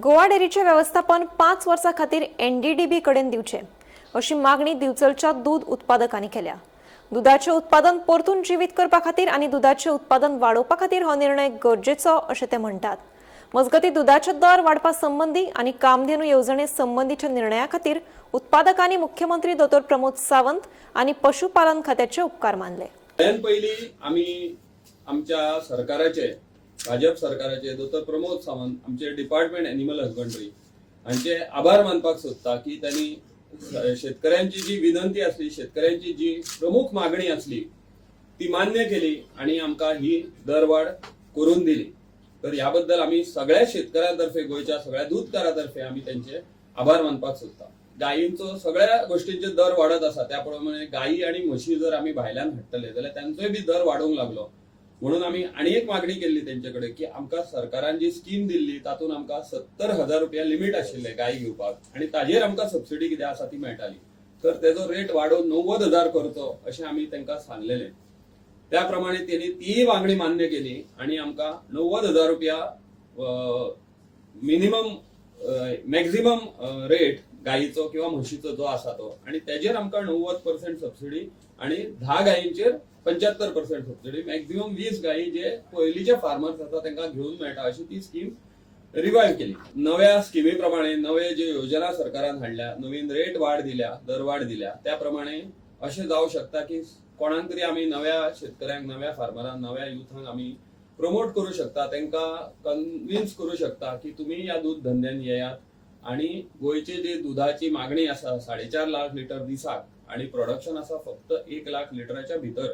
गोवा डेअरीचें वेवस्थापन 5 वर्सां खातीर एनडीडीबी कडेन दिवचें अशी मागणी दिवचलच्या दूद उत्पादकांनी केल्या. दुदाचें उत्पादन परतून जिवीत करपा खातीर आनी दुदाचें उत्पादन वाडोवपा खातीर हो निर्णय गरजेचो अशें ते म्हणटात. मजगतीं, दुदाचे दर वाडपा संबंदी आनी कामधेनू येवजणे संबंदीच्या निर्णया खातीर उत्पादकांनी मुख्यमंत्री दोतोर प्रमोद सावंत आनी पशुपालन खात्याचे उपकार मानले. सगळ्यात पयलीं आमी आमच्या सरकाराचे, भाजप सरकाराचे, दोतोर प्रमोद सावंत, आमचे डिपार्टमेंट एनिमल हजबंडरी हांचे आभार मानपाक सोदता की त्यांनी शेतकऱ्यांची जी विनंती आसली, शेतकऱ्यांची जी प्रमुख मागणी आसली, ती मान्य केली आणि आमकां ही दरवाढ करून दिली. तर ह्या बद्दल आमी सगळ्या शेतकऱ्यांतर्फे, गोंयच्या सगळ्या दूदकारातर्फे आमी त्यांचे आभार मानपाक सोदता. गायींचो, सगळ्या गोष्टींचे दर वाडत आसा, त्या प्रमाणे गायी आणि म्हशी जर आमी भायल्यान हाडटले जाल्यार तांचोय बी दर वाडूंक लागलो. म्हणून आमी आनी एक मागणी केल्ली तेंचे कडेन की आमकां सरकारान जी स्कीम दिल्ली तातूंत आमकां 70,000 रुपया लिमीट आशिल्ले गाय घेवपाक आनी ताजेर आमकां सबसिडी कितें आसा ती मेळटाली, तर तेजो रेट वाडोवन 90,000 करचो अशें आमी तांकां सांगलेलें. त्या प्रमाणे तेणी तीय मागणी मान्य केली आणि आमकां 90,000 रुपया मिनिमम मॅक्झिमम रेट गायीचो किंवा म्हशीचो जो आसा तो आणि तेजेर आमकां 90% सबसिडी आणि 10 गायींचेर 75% सबसिडी, मॅक्झिमम 20 गायी जे पयलींचे फार्मर्स आसा तांकां घेवन मेळटा अशी ती स्कीम रिवायव्ह केली. नव्या स्किमी प्रमाणे, नवे जे योजना सरकारान हाडल्या, नवीन रेट वाड दिल्या, दरवाढ दिल्या, त्या प्रमाणे अशें जावं शकता की कोणाक तरी आमी नव्या शेतकऱ्यांक, नव्या फार्मरांक, नव्या युथांक आमी प्रमोट करू शकता, तांकां कन्विन्स करू शकता की तुमी ह्या दूद धंद्यान येयात आणि गोंयचे जे दुधाची मागणी आसा 4.5 लाख लिटर दिसाक आणि प्रोडक्शन आसा फक्त 1 लाख लिटराच्या भितर,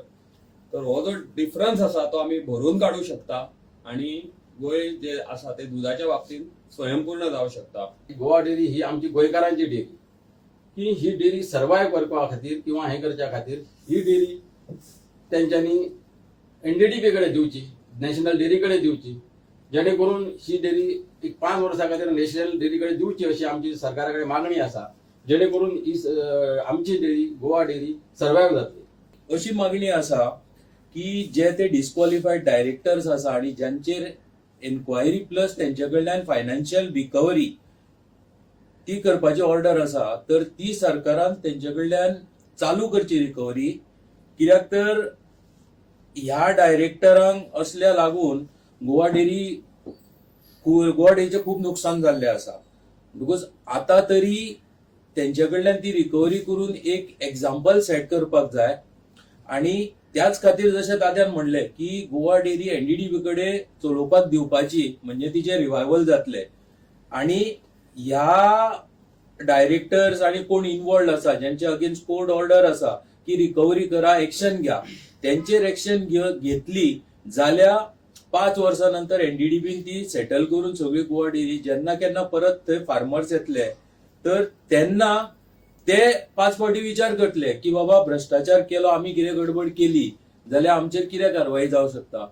तर हो जो डिफरन्स आसा तो आमी भरून काडू शकता आणि गोंय जे आसा ते दुधाच्या बाबतीत स्वयंपूर्ण जावं शकता. गोवा डेअरी ही आमची गोंयकारांची डेअरी की ही डेअरी सर्वायव करपा खातीर किंवा हें करच्या खातीर ही डेअरी तेंच्यांनी एनडीडीबी कडेन दिवची, नॅशनल डेअरी कडेन दिवची, जेणे करून ही डेअरी एक 5 वर्सां खातीर नॅशनल डेअरी कडेन दिवची अशी आमची सरकारा कडेन मागणी आसा, जेणे करून ही आमची डेअरी, गोवा डेअरी सर्वायव जातली. अशी मागणी आसा की जे ते डिस्क्वॉलिफायड डायरेक्टर्स आसा आणि ज्यांचेर एन्क्वायरी प्लस तेंच्या कडल्यान फायनान्शियल रिकव्हरी ती करपाची ऑर्डर आसा, तर ती सरकारान तेंच्या कडल्यान चालू करची रिकव्हरी. कित्याक तर ह्या डायरेक्टरांक असल्या लागून गोवा डेअरी, गोवा डेअरीचें खूब नुकसान जाल्लें आसा. Because आतां तरी तेंच्या कडल्यान ती रिकव्हरी करून एक एग्जाम्पल सेट करपाक जाय. आणि त्याच खातीर जशें दाद्यान म्हणलें की गोवा डेअरी एनडीडीबी कडेन चलोवपाक दिवपाची, म्हणजे तिचें रिवायवल जातलें आणि ह्या डायरेक्टर्स आणि कोण इन्वॉल्ड आसा, ज्यांचे अगेन्स्ट कोर्ट ऑर्डर आसा की रिकव्हरी करा, एक्शन घ्या, त्यांचेर एक्शन घेतली जाल्यार 5 वर्सां नंतर एनडीडीबीन ती सेटल करून सगळी गोवा डेअरी, जेन्ना केन्ना परत थंय फार्मर्स येतले तर तेन्ना ते पांच फावटी विचार करतले की बाबा, भ्रष्टाचार केलो आमी, कितें गडबड केली जाल्यार आमचेर कितें कारवाई जावं शकता.